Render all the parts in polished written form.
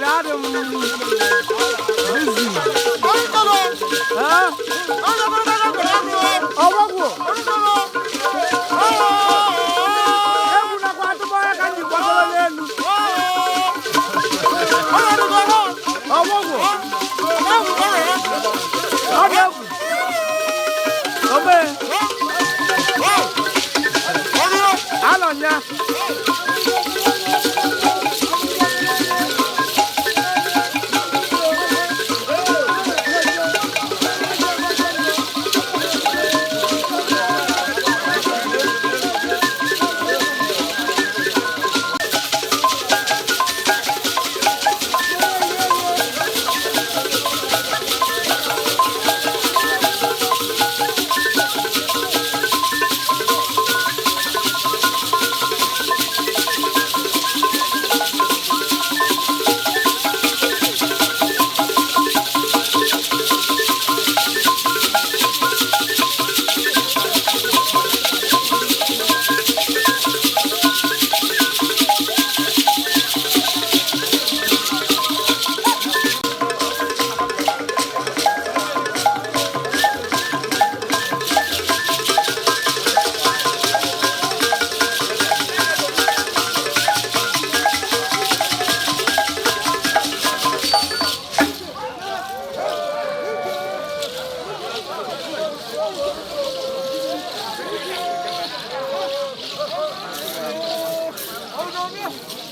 Ọga, adị m busy. Eh? Ọgbọgwụ. Egwu nakwa atụmọya ka m ji gbagoro n'elu. Ọgbọgwụ. Ọ dị egwu. Obe. Alọ nya.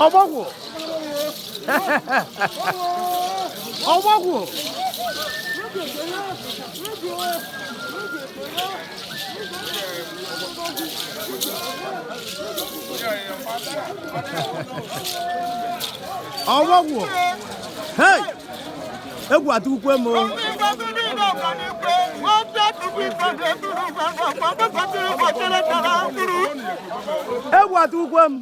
Ọgbọgwụ. Ọgbọgwụ. Ọgbọgwụ. Hey! Egwu atụkwe m o. Egwu atụkwe m.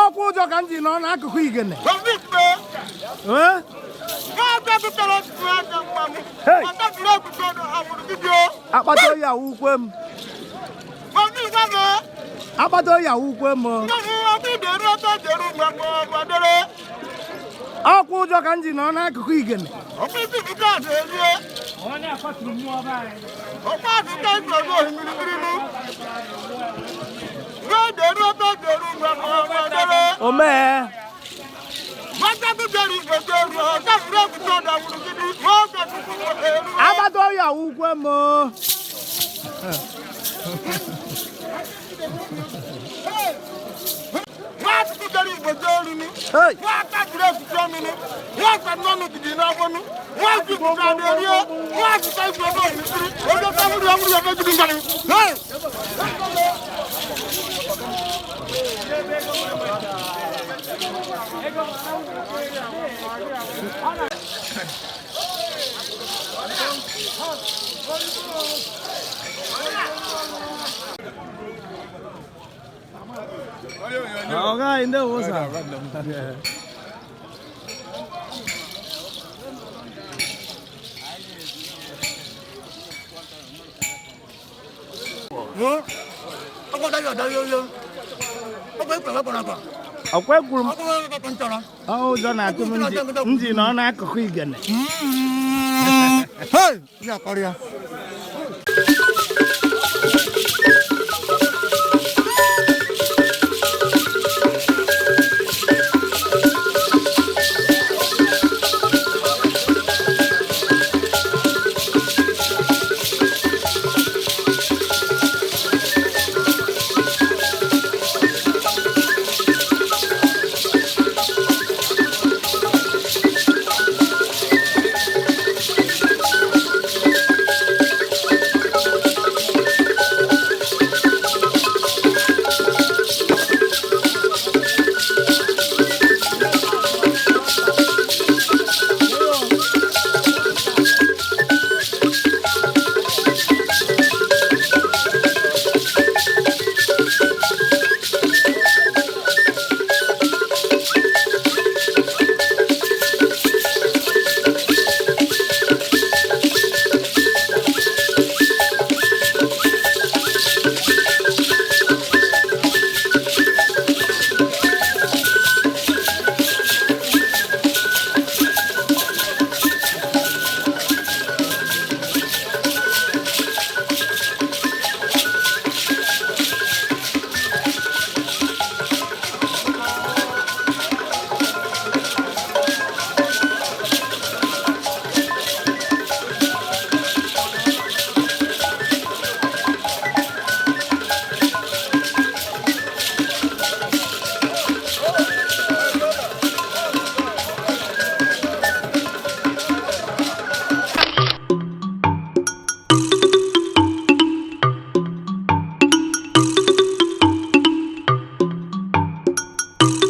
Ọkwa ụjọ ka m ji nọ n'akụkụ igene. Ee? Hey! Akpata oyi awụkwe m. Akpata oyi awụkwe m o. Ọkwa ụjọ ka m ji nọ n'akụkụ igene. Omee. Akpata oyi awụkwe m o. Hey! Ọga anyị, ndewo sir. Ọkwa ekwuru m ọ ụjọ na-atụ m m ji nọ n'akụkụ igene. Hey! Ya kọrọ ya.